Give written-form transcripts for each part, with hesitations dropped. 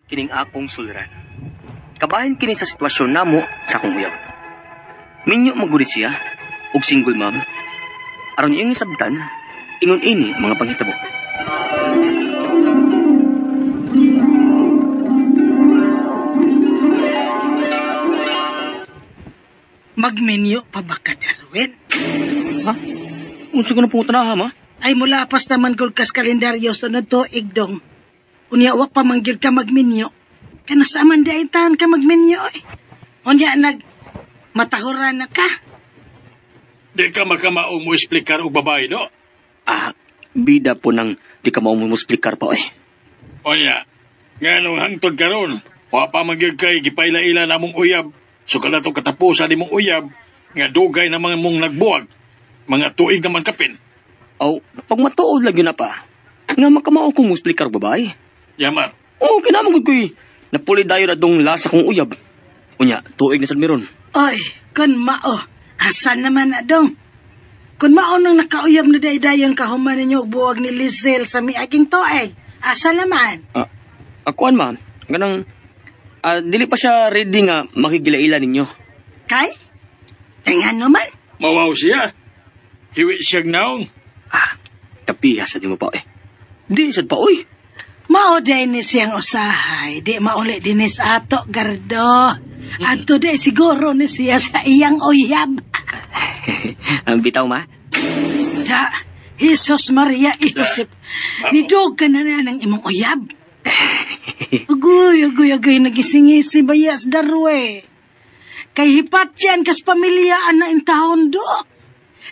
Kining akong suliran. Kabahin kini sa sitwasyon namo sa akong uyab. Minyo maguri siya og single mom. Aron iyang isabtan, ingon ini mga panghitabo. Magminyo pa ba ka, Darwin? Ha? Unsa ko na pangutanaha, ma? Ay mula pas naman gud kas kalendaryo sunod tuig dong. Unya wa pa man gyud ka magminyo. Kanus man di ay taon ka magminyo eh. Unya nag matahuran na ka. Di ka makamao mo explicar og babae, no? Ah, bida po nang di ka mao mo explicar pa eh. Onya, nganong hangtod karon, wa pa man gyud kay gipaila-ila namong uyab. So kada to katapusan nimong uyab nga dugay na mga mong nagbuwag, mga tuig naman kapin. Aw, pag matuod lagi na pa. Nga makamao ko mo explicar babae. Yaman, Oo, kinamang gud ko'y napuli dayon na dong lasa kong uyab. Unya, tuig na sad meron. Oy, kun mao, asa naman na dong? Kun mao nang nakauyab na daydayon kahuman ninyo og buwag ni Lizel sa miaging tuig, asa naman? Ah, akuan ma, ganang dili pa siya ready nga makigilaila ninyo. Kay? Kay nga naman? mawaw siya. Hiwi siyang naong. Ah, kapiha sa di mo pa eh. Di sad pa oy. Mao day ni siyang usahay, di mauli din sa ato, Gardo. Adto day siguro ni siya sa iyang uyab. Ang bitaw ma. Da, Jesus Maria Josep, nidog ka na na ng imong uyab. Agoy, agoy, agoy, nagisingisi bayas darwe. Kay hipat yan kas pamilya ana intahon do.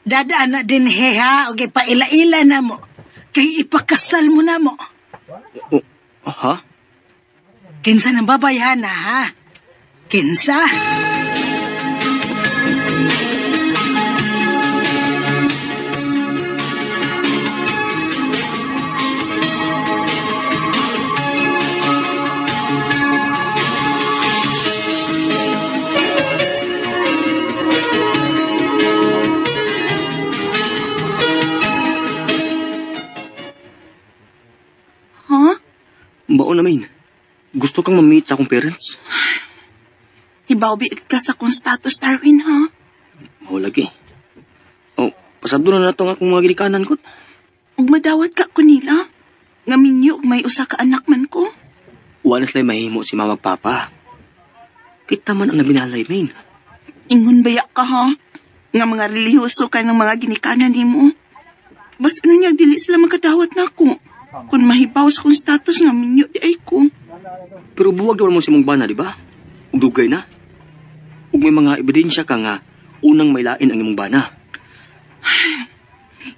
Dada na din heha, okay, paila-ila na mo. Kay ipakasal mo na mo. Oh, ha? Kinsa nang babayhana ha? Kinsa? Ha? Mao na main. Gusto kang ma-meet sa akong parents? Hibaw biit ka sa kong status, Darwin, ha? Mao lagi. Oh, pasabdo na nato ang akong mga ginikanan ko. Ug madawat ka ko nila. Nga minyo ug may usa ka anak man ko. Wala sila mahimo si mama ug papa. Kita man ang nabinalay, main. Ingon baya ka, ha? Nga mga relihiyoso ka ng mga ginikanan nimo. Bas ano niya, dili sila makadawat na ako. Kung mahibaw sa kong status nga minyo di ay ko. Pero buwag daw mo si mong bana, di ba? Ug dugay na. Ug may mga ebidensya ka nga unang may lain ang imong bana.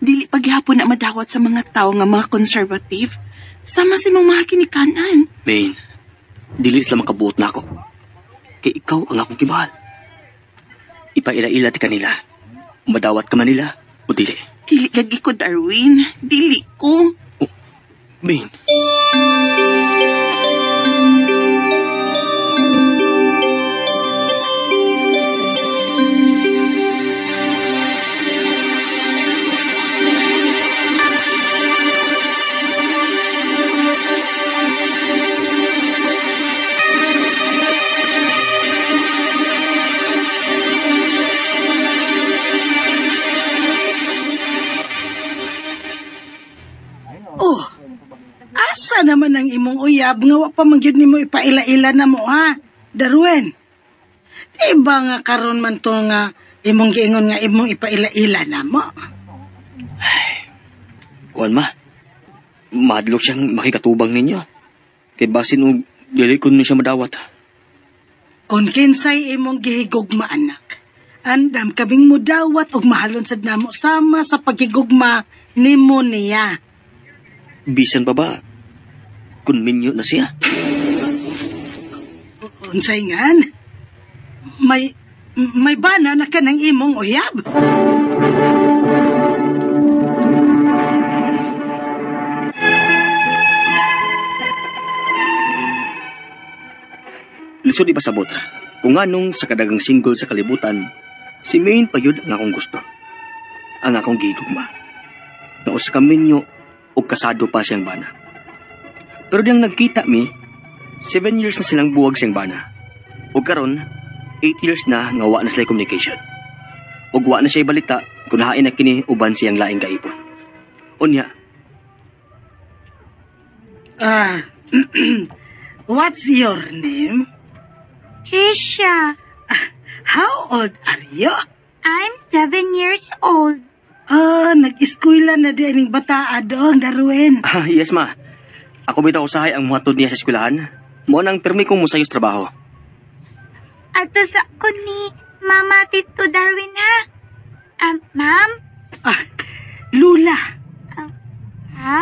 Dili paghihapon na madawat sa mga tao nga mga conservative. Sama sa imong mga ginikanan. Main, dili sila makabuot na ako. Kay ikaw ang akong gimahal. Ipaila-ila ti kanila. Madawat ka man nila o dili. Dili lagi ko, Darwin. Dili ko. Oh, Main. Oh, asa naman ang imong uyab nga wa pa man gyud nimo ipaila-ila na mo ha, Darwin? Di ba nga karon man to nga imong giingon nga imong ipaila-ila na mo? Ay, kuan ma, madlok siyang makikatubang ninyo. Kay basin og dili ko siya madawat. Kung kinsay imong gihigugma anak, andam kaming mudawat og mahalon sad namo sama sa paghigugma nimo niya. Bisan pa ba? Kun minyo na siya. Unsay ngan? May bana na ka ng imong uyab. Lisod ipasabot kung anong sa kadagang single sa kalibutan, si Maine pa yun ang akong gusto. Ang akong gigugma. Na usa ka minyo o kasado pa siyang bana. Pero diyang nagkita mi, 7 years na silang buwag siyang bana. Ug karon, 8 years na nga wa na sila communication. Ug wa na siya balita kung hain na kini uban siyang laing kaipon. Unya, What's your name? Trisha, How old are you? I'm 7 years old. Nag-eskwela na din ang bata doon, Darwin. Yes ma. Ako bitaw usahay ang muhatod niya sa eskwelahan. Mo nang pirmi kong musayos trabaho. Ato sa ko ni Mama Tito Darwin ha. Ma'am? Lula, Ha?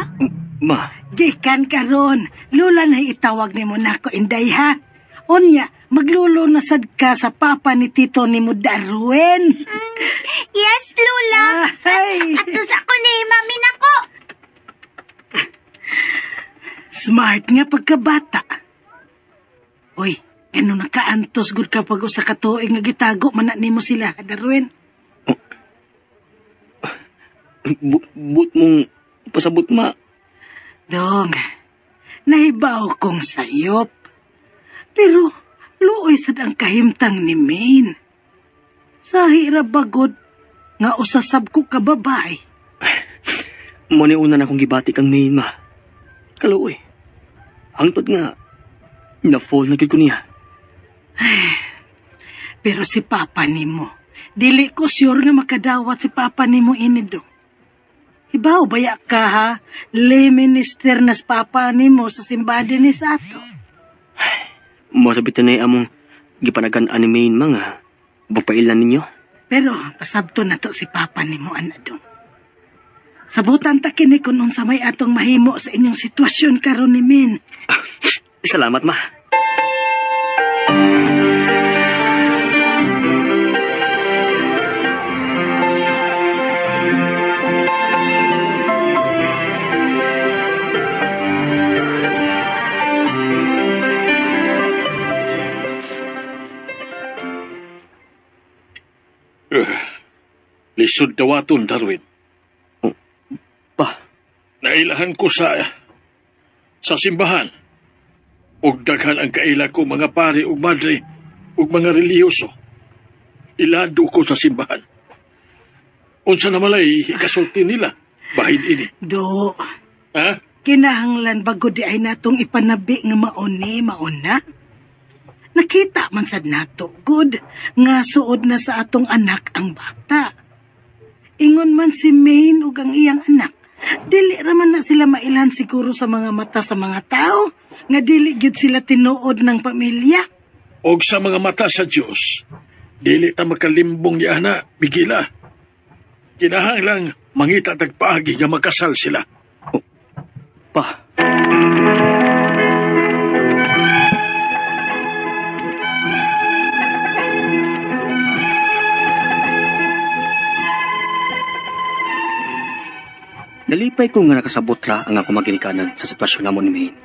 Ma, gikan karon. Lula na itawag nimo nako, Inday ha. Unya, maglulo na sad ka sa papa ni Tito nimo Darwin. Yes, Lula. Ay, Ato sa ko ni Mami nako. Smart nga pagkabata. Uy, ano nakaantos gud kapag usa ka tuig nga gitago man na nimo sila, Darwin. But mong pasabot ma. Dong, nahibaw kong sayop. Pero luoy sad ang kahimtang ni Maine. Sahi ra bagod nga usasab ko ka babae. Mo ni una na akong gibati kang Maine ma. Kaluoy. Hangtod nga, na-fall na gyud ko niya. Pero si Papa nimo, dili ko sure nga makadawat si Papa nimo ini dong. Ibaw baya ka ha, lay minister nas Papa nimo sa simbahan ni sa ato. Mo sabi na among gipanagan-an ni Maine mga bapailan ninyo. Pero pasabto na to si Papa nimo ana dong. Sabutan ta kini kung unsa may atong mahimo sa inyong sitwasyon karon ni Min. Salamat ma. Lisod dawaton, Darwin. Pa, Nailahan ko sa simbahan. Ug daghan ang kaila ko mga pari ug madre ug mga relihiyoso. Ilado ko sa simbahan. Unsa na malay ikasulti nila bahin ini. Do, Ha? kinahanglan bago di ay natong ipanabi nga mauni mauna. Nakita man sad nato good nga suod na sa atong anak ang bata. Ingon man si Maine ug ang iyang anak. Dili ra man na sila mailhan siguro sa mga mata sa mga tao nga dili gyud sila tinuod ng pamilya. Og sa mga mata sa Dios, dili ta makalimbong ni ana, bigila. Kinahanglan mangita tag paagi nga makasal sila. Pa. Nalipay ko nga nakasabot ra ang ako maginikanan sa sitwasyon namo ni Maine.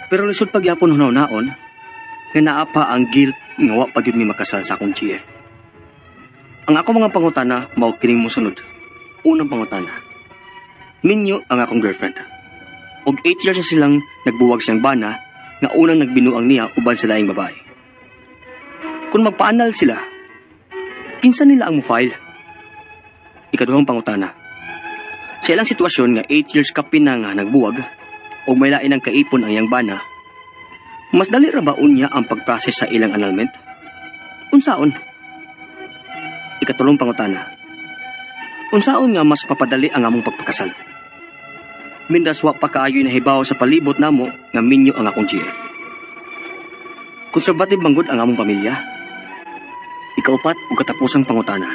Pero lisod pagyapon hunaw-naon, nga naa pa ang guilt nga wa pa gyud mi makasal sa akong GF. Ang ako mga pangutana mao kining mosunod. Unang pangutana. Minyo ang akong girlfriend. Og 8 years na silang nagbuwag siyang bana nga unang nagbinuang niya uban sa laing babae. Kung magpaanal sila, kinsa nila ang mo-file? Ikaduhang pangutana. Sa ilang sitwasyon nga 8 years kapin na nga nagbuwag o may lain ang kaipon ang iyang bana, mas dali ra ba unya ang pag-process sa ilang annulment? Unsaon? Ikatulong pangutana. Unsaon nga mas papadali ang among pagpakasal? Mindas wa pa kaayo nahibaw sa palibot namo nga minyo ang akong GF. Konserbative manggod ang among pamilya. Ikaupat ug katapusang pangutana.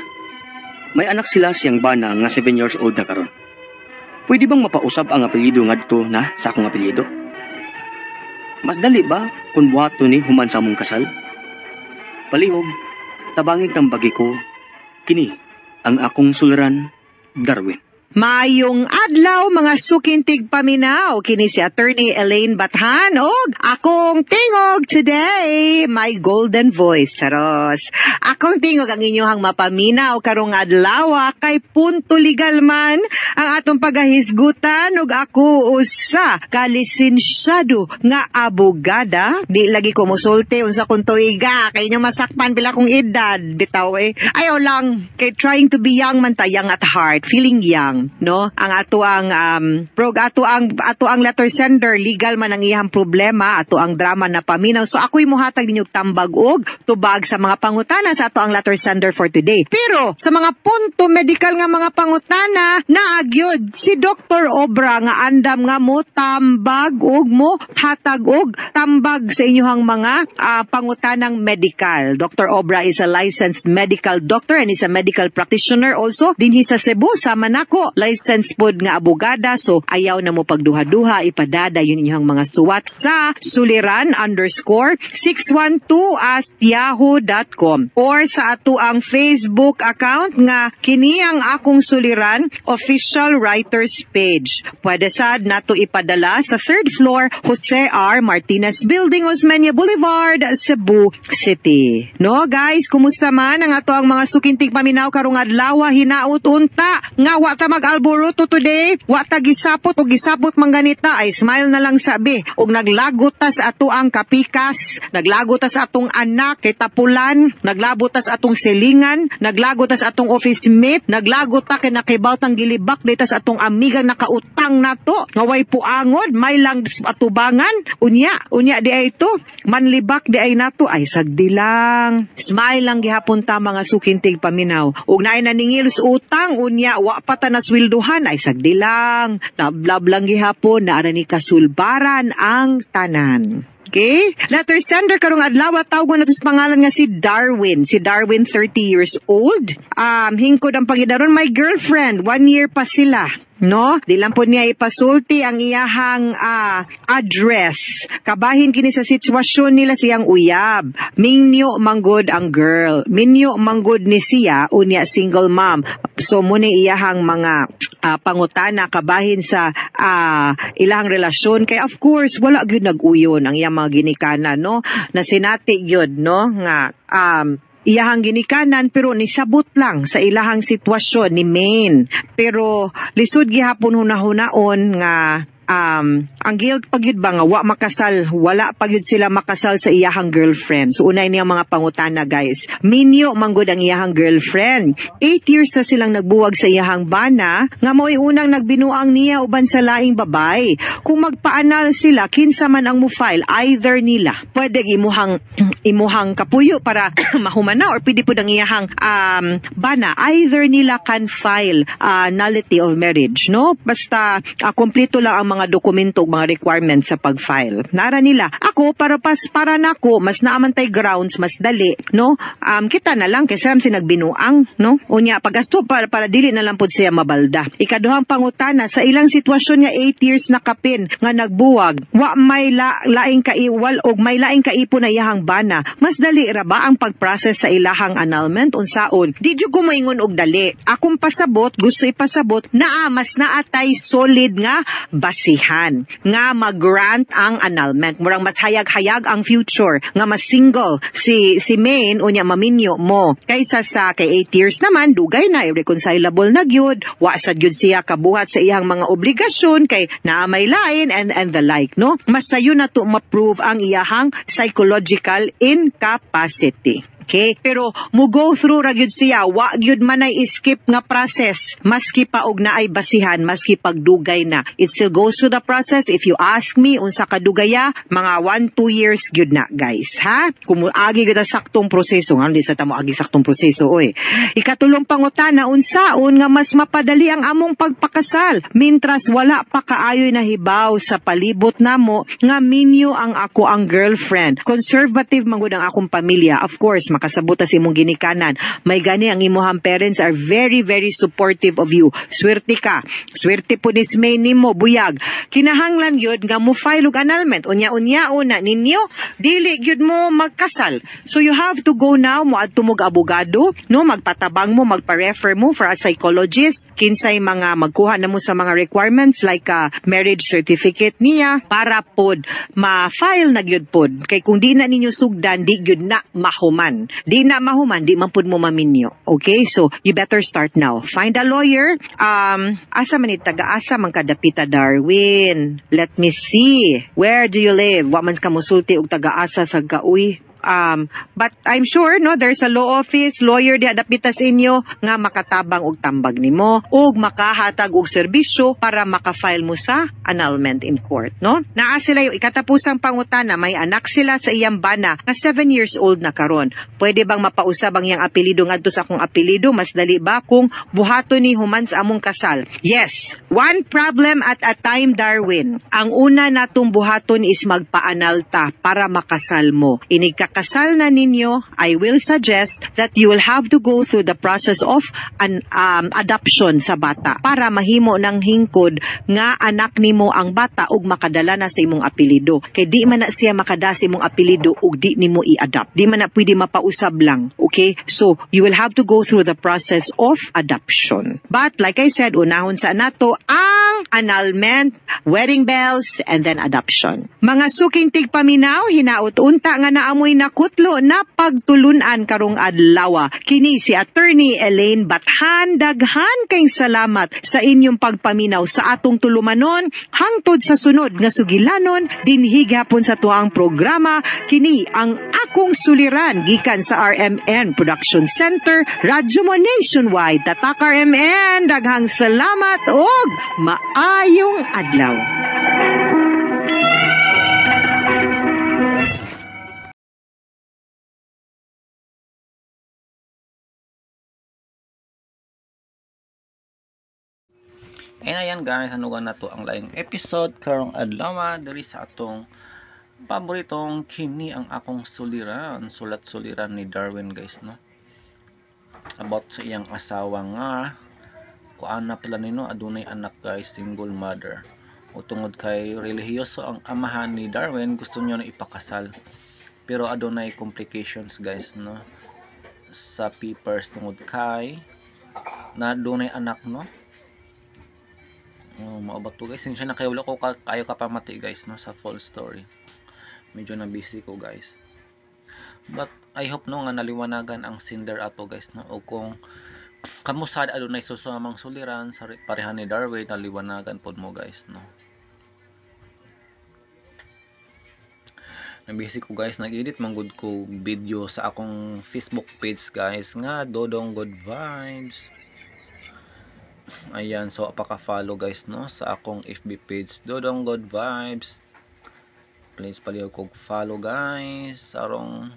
May anak sila siyang bana nga 7 years old na karon. Pwede bang mapausab ang apelyido ngadto na sa akong apelyido? Mas dali ba kung buhaton ni human sa among kasal? Palihog, tabangi kang bagi ko, kini ang akong suliran, Darwin. Maayong adlaw, mga suking tigpaminaw. Kini si Attorney Elaine Bathan og akong tingog today, my golden voice. Charos. Akong tingog ang inyong mapaminaw karong adlaw kay punto legal man ang atong pagahisgutan ug ako usa ka lisensyado nga abogada. Di lagi ko musulti unsa kong tuiga kay inyong masakpan pila kong edad bitaw eh. Ayaw lang kay trying to be young man ta, young at heart, feeling young, no? Ang ato ang prog ato ang letter sender, legal man ang iyang problema, ato ang drama na paminaw. So ako'y muhatag ninyo tambag og tubag sa mga pangutana sa ato ang letter sender for today. Pero sa mga punto medical nga mga pangutana, naa gyud si Dr. Obra nga andam nga mo tambag og mo hatag og tambag sa inyong mga pangutanang medical. Dr. Obra is a licensed medical doctor and is a medical practitioner also dinhi sa Cebu, sama nako, licensed pod nga abogada. So ayaw na mo pagduha-duha, ipadada yun inyong mga suwat sa suliran_612@yahoo.com or sa ato ang Facebook account nga kini ang Akong Suliran Official Writers Page. Pwede sad nato ipadala sa third floor, Jose R. Martinez Building, Osmeña Boulevard, Cebu City. No, guys, kumusta man ang ato ang mga suking tigpaminaw karong adlaw? Hinaot unta nga wa ta mag-alboroto today, wa ta gisapot o gisapot man ganita ay smile na lang sabi og naglagot ta sa ato ang kapikas, naglagot ta sa atong anak kay tapulan, naglabot ta sa atong silingan, naglagot ta sa atong office mate, naglagot ta kay nakibaw tang gilibak dita sa atong amiga nakautang nato nga way puangod, may lang atubangan. Unya unya di ay to manlibak di ay nato ay sagdi lang, smile lang gihapon ta, mga suking tigpaminaw. Ug naay naningil sa utang unya wa pa ta nasweldohan ay sagdi lang, love lang gihapon, naa ni kasulbaran ang tanan. Okay? Letter sender karong adlaw, tawgon nato sa pangalan nga si Darwin. Si Darwin, 30 years old. Hingkod ang pangidaron, my girlfriend, one year pa sila. No? Di lang po niya ipasulti ang iyahang address. Kabahin kini sa sitwasyon nila siyang uyab. Minyo manggod ang girl. Minyo manggod ni siya, unya single mom. So muna iyahang mga pangutana kabahin sa ilang relasyon kay of course wala gyud nag-uyon ang iyang mga ginikanan, no, na sinati gyud, no, nga iyahang ginikanan pero nisabot lang sa ilahang sitwasyon ni Maine. Pero lisod gihapon hunahunaon nga ang guilt pa gyud ba nga wa makasal, wala pa gyud sila makasal sa iyahang girlfriend. So unay niya mga pangutana, guys. Minyo manggod ang iyahang girlfriend. 8 years na silang nagbuwag sa iyahang bana nga mao'y unang nagbinuang niya uban sa laing babay. Kung magpa-annul sila, kinsa man ang mo-file, either nila. Pwede imuhang kapuyo para mahumana or pwede pud ang iyahang bana. Either nila can file nullity of marriage, no? Basta kompleto lang ang mga dokumento ug mga requirements sa pag-file. Nara nila. Ako para nako mas naamantay grounds, mas dali, no? Kita na lang kaysa si nagbinuang, no? Unya pagasto para dili na lang pud siya mabalda. Ikaduhang pangutana, sa ilang sitwasyon nga 8 years na kapin nga nagbuwag, wa may laing kaiwal og may laing kaipon na iyahang bana. Mas dali ra ba ang pag-process sa ilahang annulment, unsaon? Di jud ko moingon og dali. Akong pasabot, gusto ipasabot naa mas naatay solid nga basihan nga mag-grant ang annulment. Murang mas hayag-hayag ang future nga mas single si Maine unya maminyo mo kaysa sa kay 8 years naman, dugay na, irreconcilable na gyud, wa sad gyud siya kabuhat sa iyang mga obligasyon kay naa may lain and the like, no? Mas sayo na to ma-prove ang iyahang psychological incapacity. Okay? Pero mo go through ra gyud siya, wa gyud man ay skip nga process. Maski pa og naay basihan, maski pagdugay na. It still goes through the process. If you ask me unsa kadugaya, mga 1 2 years gyud na, guys, ha? Kung agi gyud ang saktong proseso, nga di sa tamo agi saktong proseso oy. Ikatulong pangutana, unsaon nga mas mapadali ang among pagpakasal mintras wala pa kaayoy nahibaw sa palibot namo nga minyo ang ako ang girlfriend? Conservative man gud ang akong pamilya. Of course, Makasabot ta sa imong ginikanan. May gani ang imuhang parents are very, very supportive of you. Swerte ka. Swerte po ni Smay nimo, buyag. Kinahanglan yun nga mo file og annulment. Unya-unya na ninyo, dili gyud mo magkasal. So you have to go now mo adto mo abogado, no, magpatabang mo, magpa-refer mo for a psychologist, kinsay mga magkuha na mo sa mga requirements like a marriage certificate niya para pod ma-file na gyud pod. Kay kung di na ninyo sugdan, di gyud na mahuman. Di na mahuman, di man pud mo maminyo. Okay? So you better start now. Find a lawyer. Asa man ni taga-asa man kadapita, Darwin? Let me see. Where do you live? Wa man ka musulti og taga-asa sa kauy. But I'm sure, no, there's a law office, lawyer diha dapita sa inyo nga makatabang og tambag nimo ug makahatag og serbisyo para maka-file mo sa annulment in court, no? Naa sila yung ikatapusang pangutana, may anak sila sa iyang bana nga 7 years old na karon. Pwede bang mapausab ang iyang apelyido ngadto sa akong apelyido? Mas dali ba kung buhaton ni human sa among kasal? Yes. One problem at a time, Darwin. Ang una natong buhaton is magpa-annul ta para makasal mo. Inig kakasal na ninyo, I will suggest that you will have to go through the process of an adoption sa bata para mahimo ng hingkod nga anak nimo ang bata ug makadala na sa imong apelyido. Kay di man na siya makada sa imong apelyido ug di nimo i-adopt. Di man na pwede mapausab lang. Okay? So, you will have to go through the process of adoption. But like I said, unahon sa nato ang annulment, wedding bells, and then adoption. Mga suking tigpaminaw, hinaot unta nga naamoy nakutlo na pagtulunan karong adlaw. Kini si Attorney Elaine Bathan, daghan kayong salamat sa inyong pagpaminaw sa atong tulumanon hangtod sa sunod nga sugilanon dinhi gihapon sa tuang programa. Kini ang Akong Suliran gikan sa RMN Production Center, Radyo Mo Nationwide. Tatak RMN, daghang salamat og maayong adlaw. And ayan guys, ano na to ang laing episode karong adlaw diri sa atong paboritong Kini ang Akong Suliran, sulat suliran ni Darwin guys, no, about sa iyang asawa nga kuan na pala nino, adunay anak guys, single mother. O tungod kay relihiyoso ang amahan ni Darwin, gusto niya na ipakasal, pero adunay complications guys, no, sa papers tungod kay na adunay anak, no. Oh, maabot to guys. Siya na kayo ko kayo ka pamati guys, no, sa full story. Medyo na busy ko guys. But I hope no nga naliwanagan ang sender ato guys, no. O kung kamusad adunay susamang suliran sa parehan ni Darwin, naliwanagan pod mo guys, no. Na busy ko guys, nag-edit man gud ko video sa akong Facebook page guys nga Dodong Good Vibes. Ayan, so paka-follow guys, no, sa akong FB page Dodong Good Vibes. Please paliw kog follow guys arong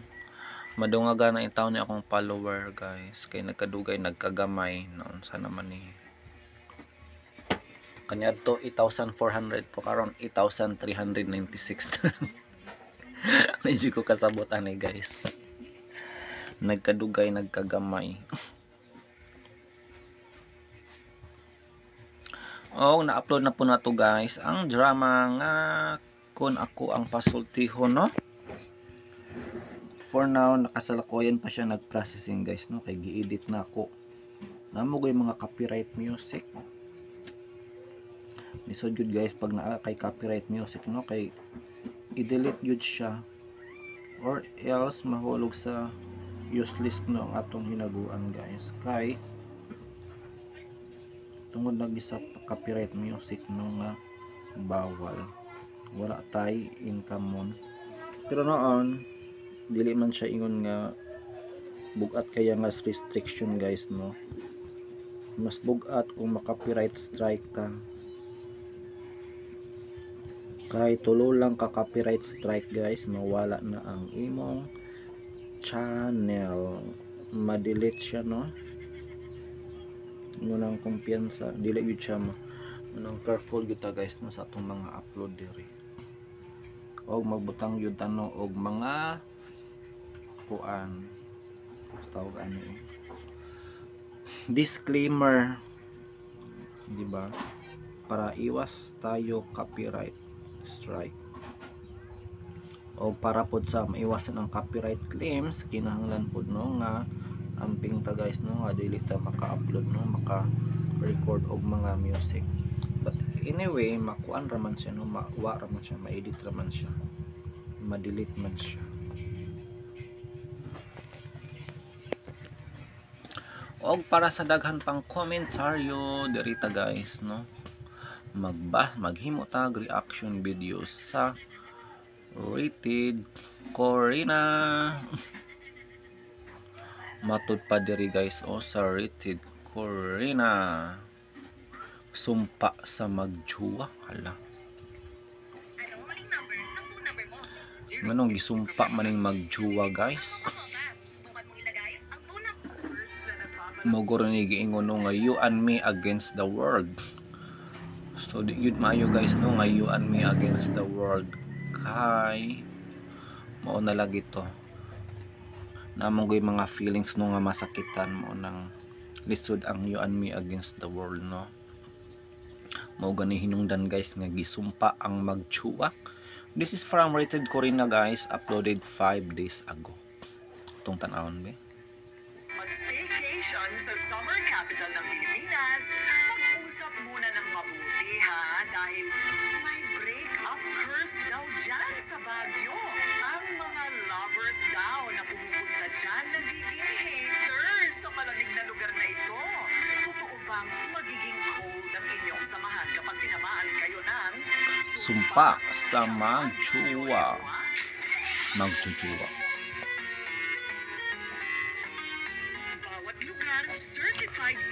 madungagan na intaw ni akong follower guys, kay nagkadugay nagkagamay noon sana man ni kaniadto 8,400 po, karon 8,396 na lang. Medyo ko kasabot ani guys, nagkadugay nagkagamay. Oh, na-upload na po na to guys ang drama nga Kung Ako ang Pasultihon, no. For now nakasalukuyan pa siya nag-processing guys, no, kay gi-edit na ako. Namo ko yung mga copyright music. Lisod jud guys pag naa kay copyright music, no, kay i-delete jud siya or else mahulog sa useless, no, ang atong hinaguan guys, kay tungod lagi sa copyright music, no, nga bawal, wala tay income mon. Pero noon dili man siya ingon nga bugat kaya nga restriction guys, no. Mas bugat kung maka-copyright strike ka, kahit tulo lang ka copyright strike guys, mawala na ang imong channel, ma-delete siya, no. Munang kumpiyansa, dili gyud siya munang careful gyud ta guys, no, sa atong mga upload diri. Og magbutang gyud ta, no, og mga kuan Tawag ano eh. Disclaimer. 'Di ba? Para iwas tayo copyright strike. O para pod sa maiwasan ang copyright claims, kinahanglan pod no nga amping ta guys no, nga dili ta maka-upload no, maka-record og mga music. But anyway, makuan ra man siya no, mawa ra man siya, ma-edit ra man siya, ma-delete man siya. Og para sa daghan pang komentaryo diri ta guys no, maghimo tag reaction videos sa Rated Korina. Matud pa diri guys o sa Rated Korina, sumpa sa magjuwa. Hala, nganong gisumpa maning magjuwa guys? Mogoro ni giingon no nga you and me against the world. So di yun maayo guys no nga you and me against the world, kay mao na lagi to namong goy mga feelings no nga masakitan, mao nang lisod ang you and me against the world no. Mao gani hinungdan guys nga gisumpa ang magjuwa. This is from Rated Korina guys, uploaded 5 days ago. Itong tan-awon be. Mag-staycation sa summer capital ng Pilipinas, mag-usap muna ng mabuti ha, dahil may break-up curse daw dyan sa Baguio. Ang mga lovers daw na pumupunta dyan nagiging haters sa malamig na lugar na ito. Totoo bang magiging cold ang inyong samahan kapag tinamaan kayo ng sumpa sa magjuwa? Magjujuwa.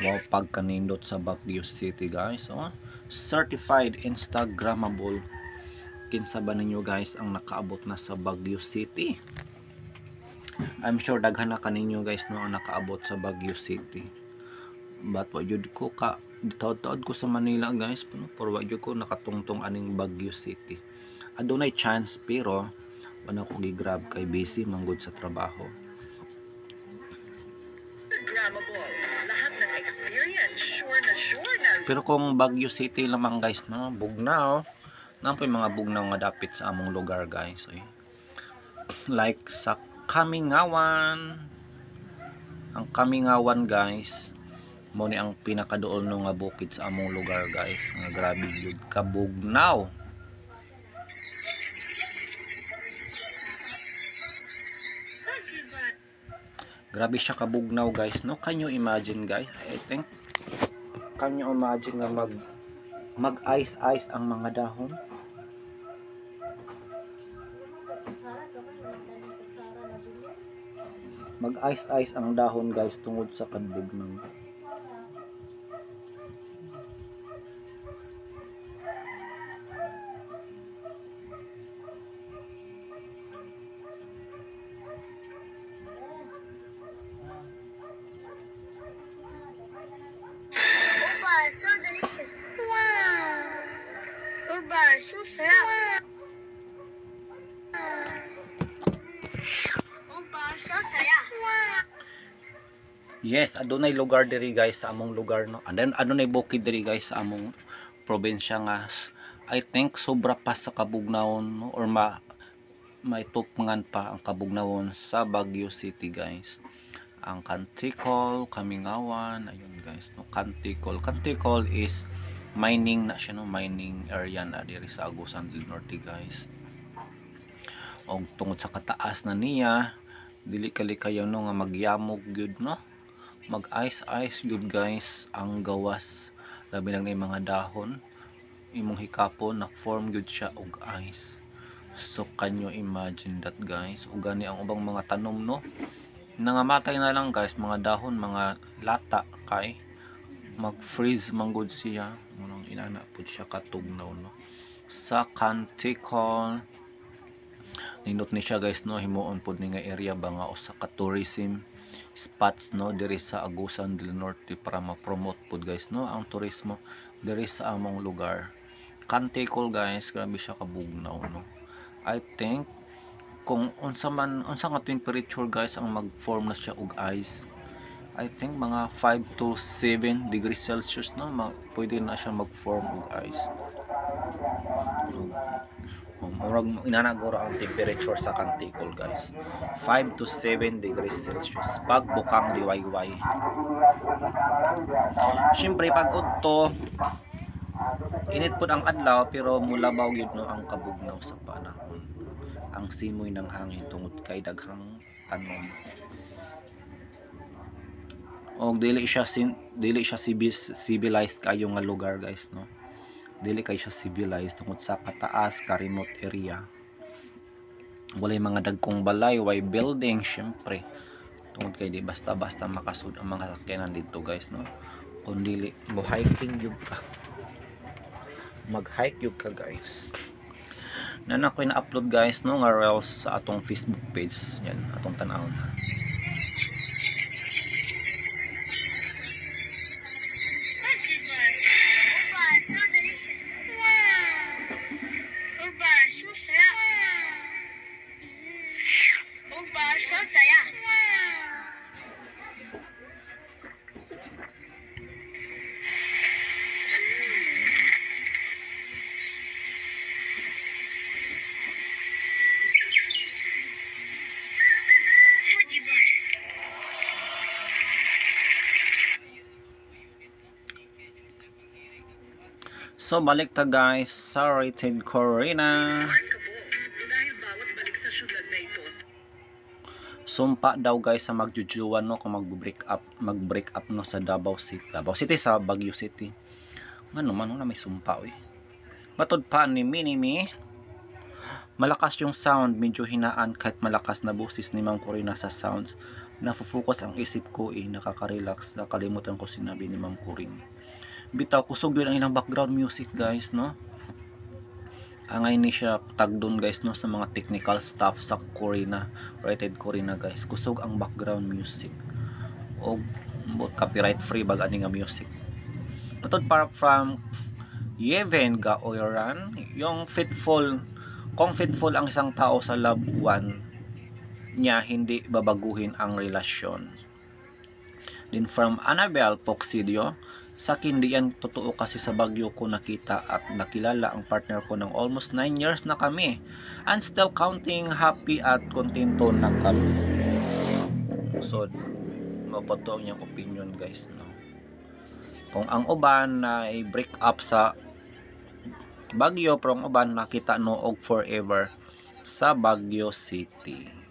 Wow, pagkanindot sa Baguio City guys, oh. Certified Instagrammable. Kinsa ba ninyo guys ang nakaabot na sa Baguio City? I'm sure daghan na kaninyo guys no ang nakaabot sa Baguio City. But wa jud ko ka taod-taod ko sa Manila guys, pero wa jud ko nakatungtong aning Baguio City. Adunay chance pero wala ko gi-grab kay busy manggod sa trabaho. Lahat ng experience, sure na sure na. Pero kung Baguio City lamang guys no, bugnaw. Nampoy mga bugnaw nga dapit sa among lugar guys. Oy. Like sa Kamingawan. Ang Kamingawan guys, mo ni ang pinakaduol no nga bukid sa among lugar guys. Nga grabe jud kabugnaw. Grabe siya kabugnaw guys no. Can you imagine guys? I think can you imagine nga mag ice ice ang mga dahon? Mag ice ice ang dahon guys tungod sa kadbugnaw. So delicious. Wow. Uba, so sarap. Uba, so sarap. Yes, adunay lugar diri guys sa among lugar no. And then adunay bukid diri guys sa among probinsya nga I think sobra pa sa kabugnawon no, or may tupngan pa ang kabugnawon sa Baguio City guys. Ang Canticol, Kamingawan, ayun guys no, Canticol. Canticol is mining na siya no, mining area na diri sa Agusan del Norte guys. Og tungod sa kataas na niya, dili kalikayo no nga magyamog gyud no. Mag ice ice gyud guys ang gawas, labi lang na mga dahon imong hikapon na form gyud siya og ice. So can you imagine that guys? Ug gani ang ubang mga tanom no, nangamatay na lang guys mga dahon, mga lata kay mag freeze manggod siya. Munang inana pud siya katugnaw no. Sa Canticol nindot ni siya guys no, himuon pud ni nga area ba nga usa ka tourism spots no diri sa Agusan del Norte para ma-promote pud guys no ang turismo diri sa among lugar. Canticol guys, grabe siya kabugnaw no. I think Kung unsa man unsa nga temperature guys ang mag-form na siya og ice. I think mga 5 to 7 degrees Celsius, no, pwede na siya mag-form og ice. Murag inanaguro ang temperature sa Kantikol guys. 5 to 7 degrees Celsius pag bukang diwayway. Siyempre pag udto init pud ang adlaw, pero mulabaw gyud no ang kabugnaw sa panahon. Ang simoy ng hangin tungod kay daghang tanom. Og dili siya civilized kayo nga lugar guys, no. Dili kay siya civilized tungod sa kataas ka remote area. Walay mga dagkong balay, way building syempre. Tungod kay di basta-basta makasud ang mga sakyanan dito guys, no. Kung dili mo hiking gyud ka. Mag-hike gyud ka guys. Nana ko na-upload guys, no, nga reels sa atong Facebook page. Yan atong tan-awon. Uba, so delicious. Wow! Uba, so sarap. Uba, so saya. Wow! Fruity bar. So balik ta guys sa Rated Korina. Dahil bawat balik sa syudad na ito Sumpa daw guys sa magjujuwa no kung mag-break up no sa Davao City. Davao City sa Baguio City. Ngano man wala may sumpa oy. Matod pa ni Minimi, malakas yung sound, medyo hinaan kahit malakas na boses ni Ma'am Korina sa sounds. Nafo-focus ang isip ko eh, nakaka-relax, nakalimutan ko sinabi ni Ma'am Corinne. Bitaw, kusog yun ang ilang background music guys, no? Angay ni siya tagdon guys, no, sa mga technical staff sa Korina, Rated Korina guys. Kusog ang background music. O copyright free bag ani nga music. Matod para from Yeven Gaoiran, yung faithful, kung faithful ang isang tao sa loved one niya, hindi babaguhin ang relasyon. Then from Annabel Poxidio, sa akin di yan totoo kasi sa Baguio ko nakita at nakilala ang partner ko ng almost 9 years na kami. And still counting, happy at kontento na kami. So, mapato ang iyang opinion guys, no? Kung ang uban na break up sa Baguio, pero ang uban nakita no og forever sa Baguio City.